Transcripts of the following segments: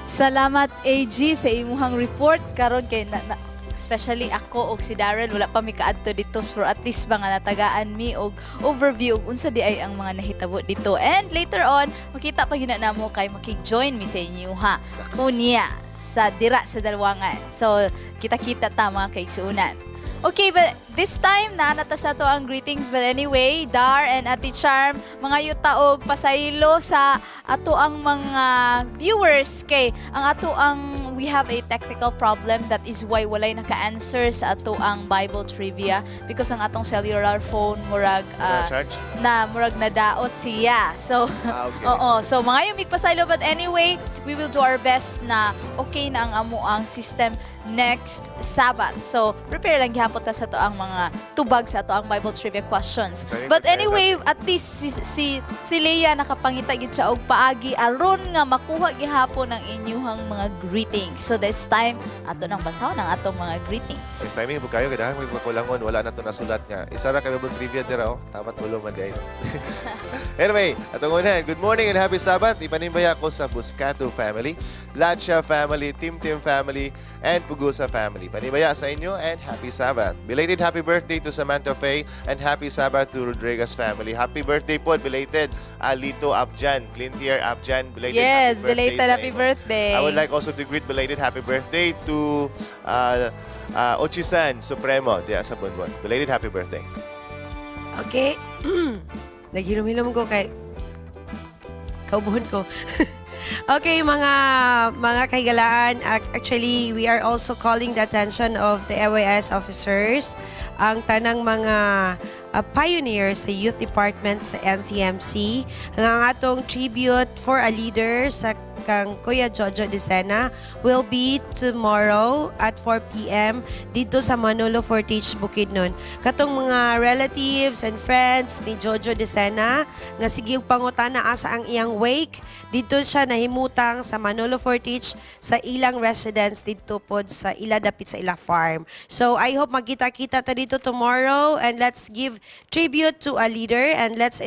Salamat, AG, sa imuhang report karon kay na, especially ako og si Darren, wala pa mi kaadto dito, so at least mga natagaan mi og overview og unsa di ay ang mga nahitabo dito. And later on, makita pa gyud na namo kay makig-join mi sa inyo ha unya sa dira sa Dalwangan. So kita-kita ta, mga kaigsuonan. Okay, but this time na nata sa to ang greetings. But anyway, Dar and Ate Charm, mga yuta og pasaylo sa ato ang mga viewers kay ang ato ang we have a technical problem. That is why walay naka-answer sa ato ang Bible trivia, because ang atong cellular phone murag Charge? Na murag nadaot siya. So Ah, okay. oo. So mga yung pasaylo, but anyway, we will do our best na okay na ang amo ang system next Sabbath. So prepare lang gihapon ta sa ato ang mga tubag sa ato ang Bible trivia questions. Very But good. Anyway, at least si Leia nakapangita gid siya og paagi aron nga makuha gihapon ang inyuhang mga greetings. So this time, ato nang basahon ang atong mga greetings. Ay, timing po kayo, kaya may makulangon, wala na to nasulat nga. Isa ra kay Bible trivia dira oh. Tamat ulo man diay. Anyway, atong una, good morning and happy Sabbath. Ipanimbaya ko sa Buscato family, Lacha family, Team Team family, and Pugusa family. Panibaya sa inyo and happy Sabbath. Belated happy birthday to Samantha Faye and happy Sabbath to Rodriguez family. Happy birthday po, belated Alito Abjan, Clintier Abjan, belated Yes, happy birthday belated sa happy inyo. Birthday. I would like also to greet belated happy birthday to Ochisan Supremo diya sa Bonbon. Belated happy birthday. Okay. Naghilom-hilom ko kay kaubuhon ko. Okay, mga kahigalaan, actually we are also calling the attention of the AYS officers, ang tanang mga pioneers sa youth department sa NCMC, ang atong tribute for a leader sa kang Kuya Jojo Decena will be tomorrow at 4 p.m. dito sa Manolo Fortich, Bukidnon. Katong mga relatives and friends ni Jojo Decena nga sige og pangutana asa ang iyang wake, dito siya nahimutang sa Manolo Fortich sa ilang residence dito pod sa ila, dapit sa ila farm. So I hope magkita-kita ta dito tomorrow and let's give tribute to a leader and let's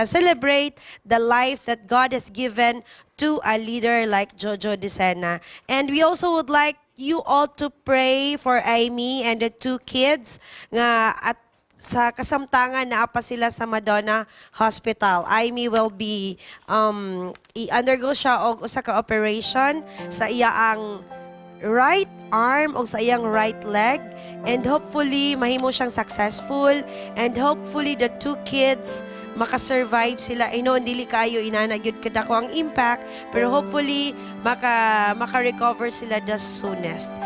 celebrate the life that God has given to a leader like Jojo Decena. And we also would like you all to pray for Amy and the two kids nga at sa kasamtangan naa pa sila sa Madonna Hospital. Amy will be i-undergo siya og usa ka operation sa iyang right arm o sa iyang right leg, and hopefully mahimo siyang successful and hopefully the two kids makasurvive sila. I know dili kayo inana gyud kadako ang impact, pero hopefully maka-recover sila the soonest.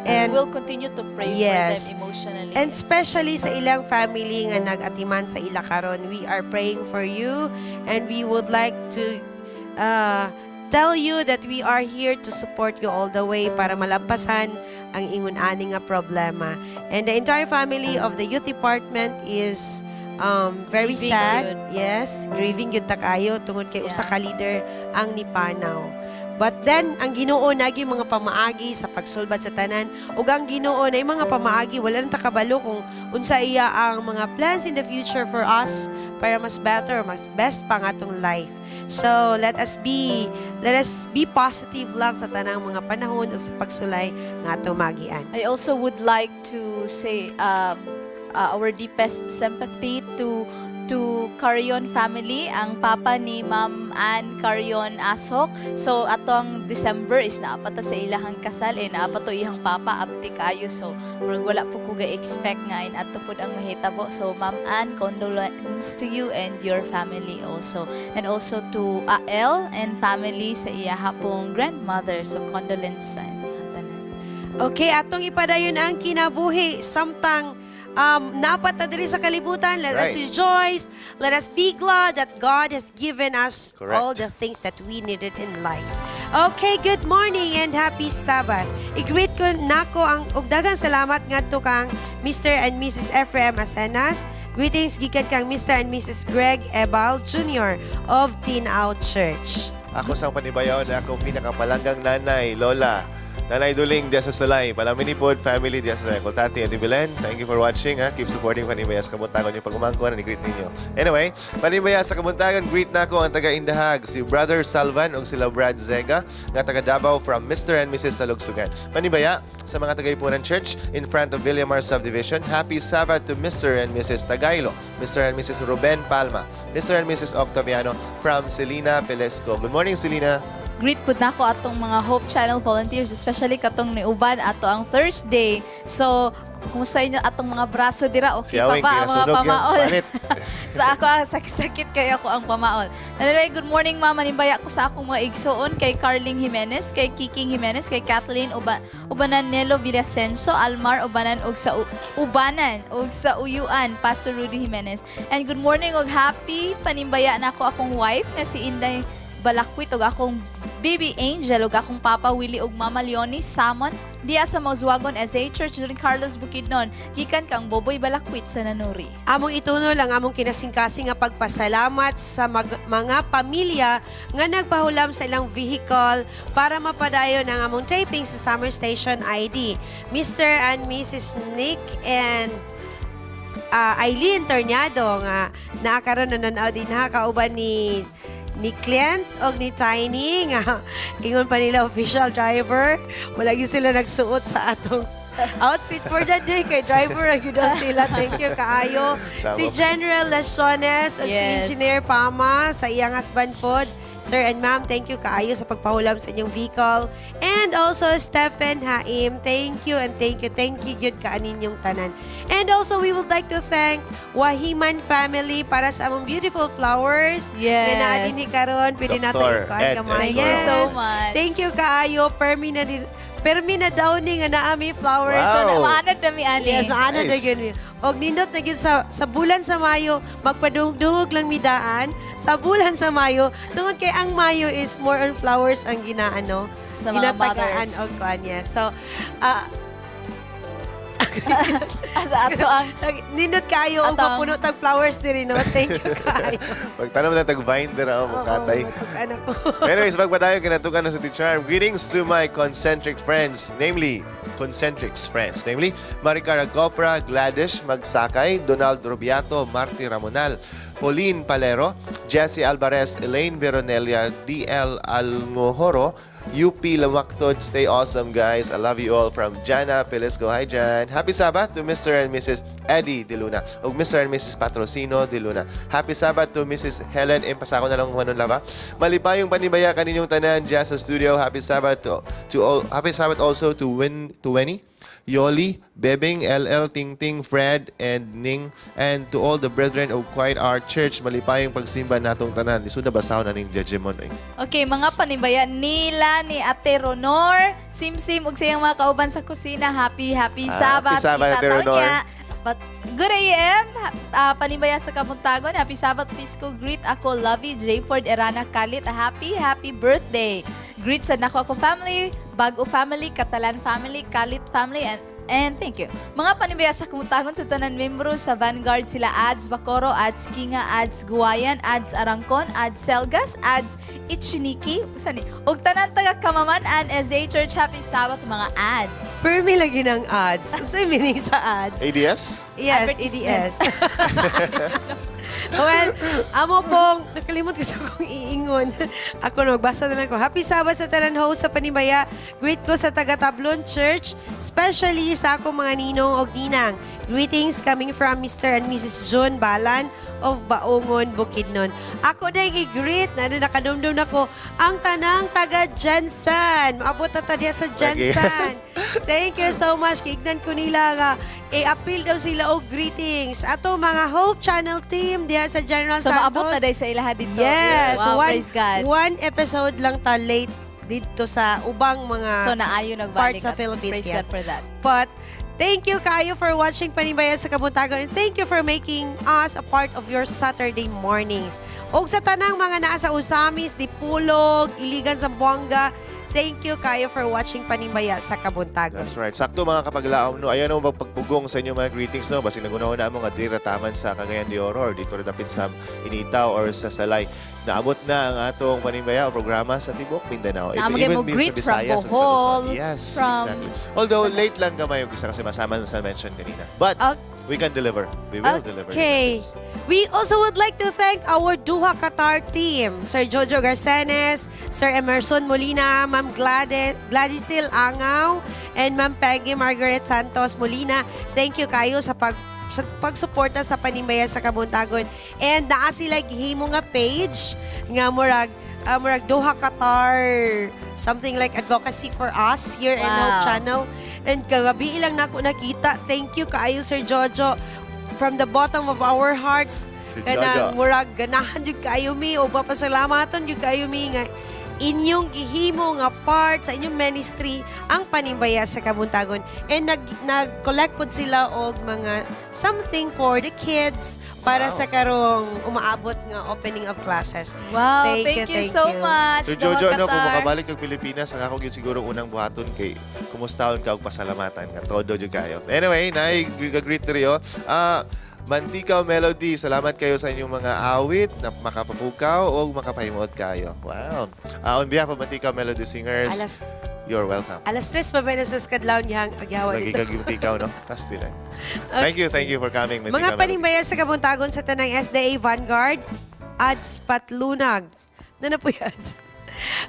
And we will continue to pray for them emotionally. And especially sa ilang family nga nag-atiman sa ila karon, we are praying for you and we would like to tell you that we are here to support you all the way para malampasan ang ingon ani nga problema. And the entire family of the youth department is very Grieving sad. Yun. Yes, grieving gyud ta kayo tungod kay usa ka leader ang nipanaw. But then, ang Ginoo nagi mga pamaagi sa pagsulbad sa tanan. Ug ang Ginoo na mga pamaagi, wala nang takabalo kung unsa iya ang mga plans in the future for us para mas better, mas best pa ang atong life. So, let us be positive lang sa tanang mga panahon ug sa pagsulay nga atong magian. I also would like to say our deepest sympathy to Carion family, ang papa ni Ma'am Ann Carion Asok. So atong December is naa pa ta sa ilahang kasal eh, naa pa to iyang papa, abti kayo. So murag wala po ko ga-expect nga in ato pud ang mahitabo. So Ma'am Ann, condolence to you and your family also. And also to AL and family sa iyaha pong grandmother. So condolence sa inyong tanan. Okay, atong ipadayon ang kinabuhi samtang naa pa ta diri sa kalibutan. Let us rejoice. Let us be glad that God has given us Correct. All the things that we needed in life. Okay, good morning and happy Sabbath. I-greet ko nako ang og daghang salamat ngadto kang Mr. and Mrs. Ephraim Asenas. Greetings gikan kang Mr. and Mrs. Greg Ebal Jr. of Tin Out Church. Ako sang panibayaw na akong pinakapalanggang nanay, Lola. Nanay Duling diya sa Salay. Palaminipod family diya sa Salay. Kultati at Belen, thank you for watching. Ha? Keep supporting Panimbaya sa Kabuntagon yung pag-umangko na ni-greet ninyo. Anyway, Panimbaya sa Kabuntagon, greet na ko ang taga-Indahag, si Brother Salvan o sila Brad Zega, nga taga Davao from Mr. and Mrs. Salugsugan. Panimbaya sa mga taga-Ipunan Church in front of Villamar Subdivision, happy Sabbath to Mr. and Mrs. Tagailo, Mr. and Mrs. Ruben Palma, Mr. and Mrs. Octaviano from Selena Pelesco. Good morning, Selena. Greet pud nako atong mga Hope Channel volunteers, especially katong niuban ato ang Thursday. So, kumusta inyo atong mga braso dira? Okay Si pa Awing, ba ang mga kinasunog yan. pamaol? Panit. Sa ako, sakit-sakit kay ako ang pamaol. Anyway, good morning, Mama. Nimbaya ko sa akong mga igsuon kay Carling Jimenez, kay Kiking Jimenez, kay Kathleen Ubanan Nelo Villasenso, Almar Ubanan ug sa Ubanan ug sa Uyuan, Pastor Rudy Jimenez. And good morning ug happy panimbaya nako akong wife nga si Inday Balakwit ug akong baby Angel ug akong Papa Willie ug Mama Leonie Samon diya sa Mauswagon SA Church Don Carlos Bukidnon gikan kang Boboy Balakwit sa Nanuri. Among ituno lang among kinasingkasing nga pagpasalamat sa mga pamilya nga nagpahulam sa ilang vehicle para mapadayon ang among taping sa Summer Station ID. Mr. and Mrs. Nick and Eileen Tornado nga naa karon nanonood din ha kauban ni Clint og ni Tiny nga ingon pa nila official driver. Wala gyud sila nagsuot sa atong outfit for the day kay driver ra gyud daw sila. Thank you kaayo. Sama Si po. General Lesones ug si Engineer Pama sa iyang husband pod. Sir and ma'am, thank you kaayo sa pagpahulam sa inyong vehicle. And also Stephen Haim, thank you and thank you. Thank you gyud kaaninyong tanan. And also we would like to thank Wahiman family para sa among beautiful flowers. Nga naa dinhi karon, pwede nato Dr. ikuan Ed gamay. Thank you so much. Thank you kaayo. Permi na din permi na daw ni nga naa mi flowers. So, Wow. maanad na mi ani. Yes, maano na Nice. gyud mi. Og nindot na gyud sa bulan sa Mayo, magpadungog lang mi daan sa bulan sa Mayo tungod kay ang Mayo is more on flowers ang ginaano, Sa mga ginatagaan mothers. og kuan, yes. So, ah Sa ato ang nindot kaayo og mapuno tag flowers diri, no. Thank you kaayo. Magtanong na tag-vine dira oh, katay. Anak ko. Anyways, magpadayon kinatukan na sa Charm. Greetings to my concentric friends, namely, Concentrics friends, namely, Maricara Copra, Gladys Magsakay, Donald Rubiato, Marty Ramonal, Pauline Palero, Jesse Alvarez, Elaine Veronelia, DL Alngohoro, UP Lamaktod. Stay awesome, guys. I love you all from Jana Pelisco. Hi, Jan. Happy Sabbath to Mr. and Mrs. Eddie De Luna ug Mr. and Mrs. Patrocino De Luna. Happy Sabbath to Mrs. Helen M. Pasako na lang kung anong laba. Malipayong panibaya kaninyong tanan dyan sa studio. Happy Sabbath to all. Happy Sabbath also to Win to Winnie, Yoli, Bebing, LL, Ting Ting, Fred, and Ning, and to all the brethren of Quiet Art Church, malipayong pagsimba natong tanan. Lisod na basahon na ning Jejemon. Eh. Okay, mga panimbaya nila ni Ate Ronor, Simsim ug sa iyang mga kauban sa kusina. Happy happy Happy Sabbath. Sabbath, Kita Ate Ronor. taon niya. But good AM, panimbaya sa Kabuntagon. Happy Sabbath, please ko greet ako Lovey J. Ford Erana Kalit. Happy happy birthday. Greet sa nako ako family, Bago family, Catalan family, Kalit family, and thank you. Mga panimbaya sa Kabuntagon sa tanan membro sa Vanguard sila Ads Bacoro, Ads Kinga, Ads Guayan, Ads Arangkon, Ads Selgas, Ads Ichiniki, saan ni? Ug tanan taga Kamaman and SA Church. Happy Sabbath mga ads. Permi lagi ng ads. Unsay meaning sa ads? ADS? Yes, Advertisement. ADS. Well, amo pong, nakalimot ko sa akong iingon. Ako na, magbasa na lang ko. Happy Sabbath sa tanan host sa Panimbaya. Greet ko sa taga Tablon Church, especially sa akong mga ninong og ninang. Greetings coming from Mr. and Mrs. John Balan of Baungon, Bukidnon. Ako na yung i-greet, na nakadumdum na ko, ang tanang taga Jensen. Maabot na ta diya sa Jensen. Thank you so much. Kiignan ko nila nga i-appeal daw sila og greetings. Ato mga Hope Channel team diha sa General So Santos. maabot na day sa ilaha dito. Yes. Wow, one, praise God. One episode lang ta late dito sa ubang mga So naayo nagbalik. parts sa at Philippines, praise yes. God for that. But thank you kaayo for watching Panimbaya sa Kabuntagon and thank you for making us a part of your Saturday mornings. Og sa tanang mga naa sa Ozamiz, Dipolog, Iligan, Zamboanga, Thank you kayo for watching Panimbaya sa Kabuntagon. That's right. Sakto, mga kapaglaom, no. Ayan ang pagpugong sa inyong mga greetings, no. Basin nagunaw na mo nga dira taman sa Cagayan de Oro or dito rin dapit sa Initao or sa Salay. Naabot na ang atong Panimbaya o programa sa tibok Mindanao. Naa man mo Even greet sa from Visayas ug sa Bohol, Luzon. Yes, exactly. Although late lang gamay yung isa kasi masama sa mention kanina. But we can deliver. We will deliver the messages. We also would like to thank our Doha Qatar team, Sir Jojo Garcenes, Sir Emerson Molina, Ma'am Gladisil Angaw, and Ma'am Peggy Margaret Santos Molina. Thank you kayo sa pagsuporta sa Panimbaya sa Kabuntagon. And naa sila gihimo nga page nga murag Doha Qatar something like advocacy for us here in Hope Channel. And kagabi lang nako nakita. Thank you kaayo, Sir Jojo. From the bottom of our hearts, Sir Jojo. kanang murag ganahan jud kaayo mi o papasalamaton jud kaayo mi nga inyong gihimo nga part sa inyong ministry ang Panimbaya sa Kabuntagon, and nag-collect pod sila og mga something for the kids para sa karong umaabot nga opening of classes. Wow, Thank thank you, you thank so you. much, Sir Doha Jojo, no, kung Qatar. makabalik kag Pilipinas, ang ako gyud siguro unang buhaton kay kumustahon ka og pasalamatan ka. Todo jud kayo. Anyway, naay greet diri oh. Ah, Mantikaw Melody, salamat kayo sa inyong mga awit na makapapukaw o makapahimuot kayo. Wow. Ah, on behalf of Mantikaw Melody Singers, you're welcome. Alas 3 pa ba na sa kadlawon niyang agyawa Lagi dito. kag Mantikaw, no? Kastila. Thank you for coming, Mantikaw Mga Melody. panimbaya sa Kabuntagon sa tanang SDA Vanguard, Ads Patlunag. Na po yung ads?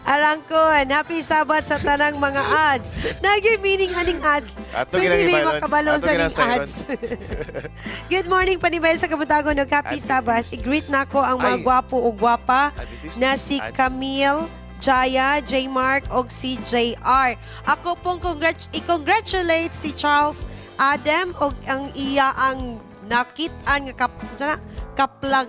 Arangkon, happy Sabat sa tanang mga ads. Nagyoy meaning aning ad. Ato Pwede ginang may ibalon. makabalo Ato sa ginang ning sayron. ads. Good morning, panimbaya sa Kabuntagon. Ug happy Adventist. Sabbath. I-greet nako ang mga Ay. gwapo ug gwapa Adventist na si ads. Camille, Jaya, J. Mark, og si JR. Ako pong i-congratulate si Charles Adam og ang iya ang nakit-an nga sana, kaplag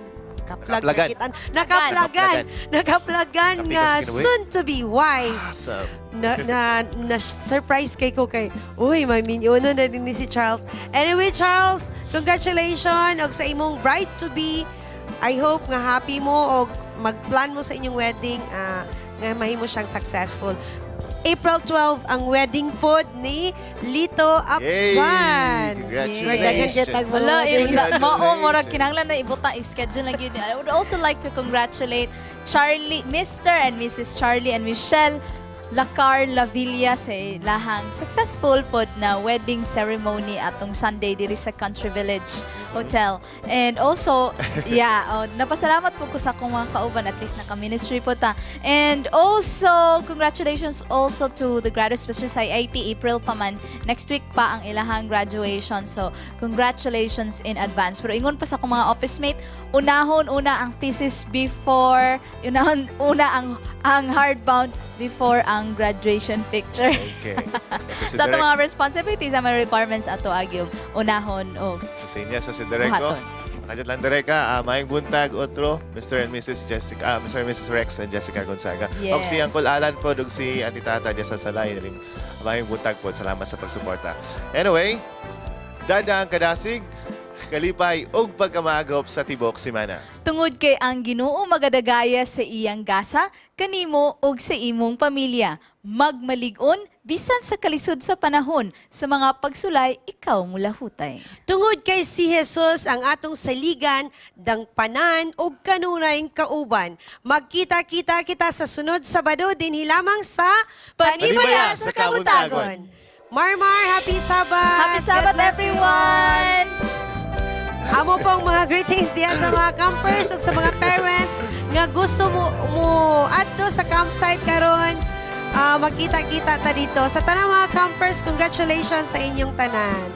kaplag Nakaplagan. nakitaan nakaplagan nakaplagan nga Kapikas kinabuhi. soon to be wife. Awesome. Na surprise kay ko kay uy, may minyono na din ni si Charles. Anyway, Charles, congratulations og sa imong bride to be. I hope nga happy mo og magplan mo sa inyong wedding, nga mahimo siyang successful. April 12 ang wedding pod ni Lito Yay! Apjan. Congratulations. Wala, eh, Congratulations. mao, murag kinahanglan na ibutang i-schedule na gyud. I would also like to congratulate Charlie, Mr. and Mrs. Charlie and Michelle Lacar Lavilla sa ilahang successful pod na wedding ceremony atong Sunday diri sa Country Village Hotel. And also, yeah, oh, napasalamat po ko sa akong mga kauban, at least naka-ministry po ta. And also, congratulations also to the graduates, especially sa IIT, April pa man. Next week pa ang ilahang graduation. So, congratulations in advance. Pero ingon pa sa akong mga office mate, unahon una ang thesis before, unahon una ang hardbound before ang graduation picture. Okay. Kasi si Sa atong Direk, mga responsibilities, ang mga requirements ato agyong unahon og sa inyo, sa si Direk ko. buhaton. Kajat lang Direk ka, maayong buntag otro, Mr. and Mrs. Jessica, Mr. and Mrs. Rex and Jessica Gonzaga. Yes. Og si Uncle Alan po, og si Auntie Tata diya sa Salay. Maayong buntag po. Salamat sa pagsuporta. Anyway, dada ang kadasig, kalipay ug pagkamagop sa tibok simana. Tungod kay ang Ginoo magadagaya sa iyang gasa, kanimo ug sa imong pamilya. Magmalig-on bisan sa kalisod sa panahon, sa mga pagsulay ikaw mulahutay. Tungod kay si Jesus ang atong saligan, dangpanan ug kanunayng kauban. Magkita-kita kita sa sunod Sabado dinhi lamang sa Panibaya Panibaya sa Kabuntagon. Marmar, happy Sabbath! Happy Sabbath, God bless you all. everyone! Amo pong mga greetings diha sa mga campers ug sa mga parents nga gusto mo mo adto sa campsite karon. Ah, magkita-kita ta dito. Sa tanang mga campers, congratulations sa inyong tanan.